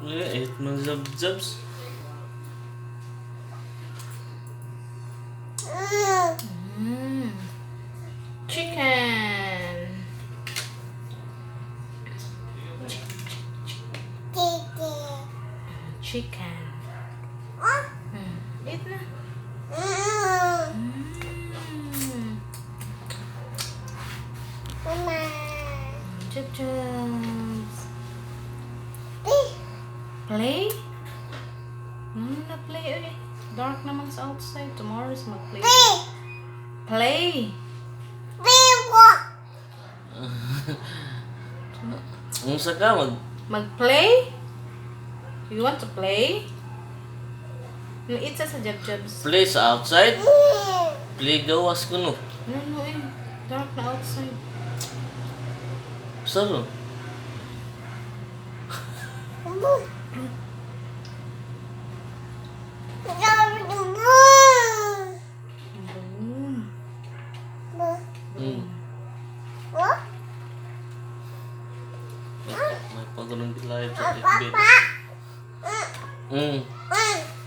Eat mo jobs. Chicken. Chicken. Eat na. Chup chups. Play? No, na play eh. Dark naman sa outside. Tomorrow is mag-play. Play! Unsa ka mag Mag-play? You want to play? No, eat sa jab jabs. Play sa outside? Play gawas ko no. No, eh. Dark na outside. Saro. Boom. May pagulong live sa FB.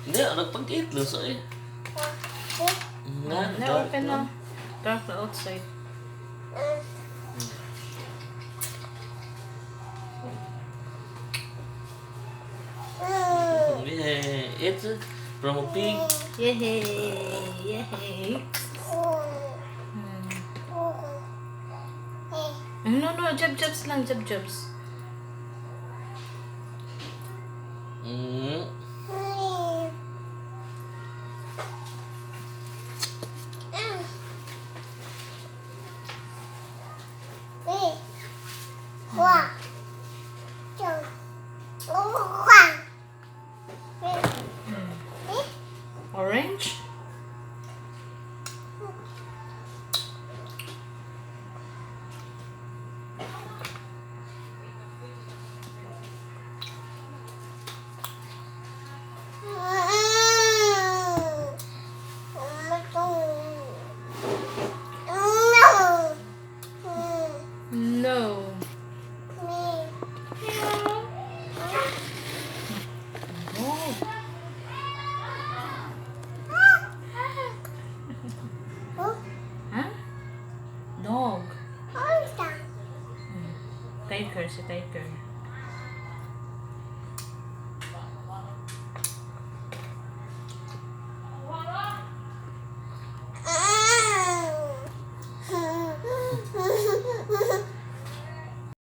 Hindi, nagpag-eat lang sa eh. Nga, Na, dark open na. Na. Dark na outside. Yeah, it's from a pig. Yay! Yay! No, jab jabs lang, jab jabs. Orange? No. Oh. Huh? Dog. Tiger, si Tiger.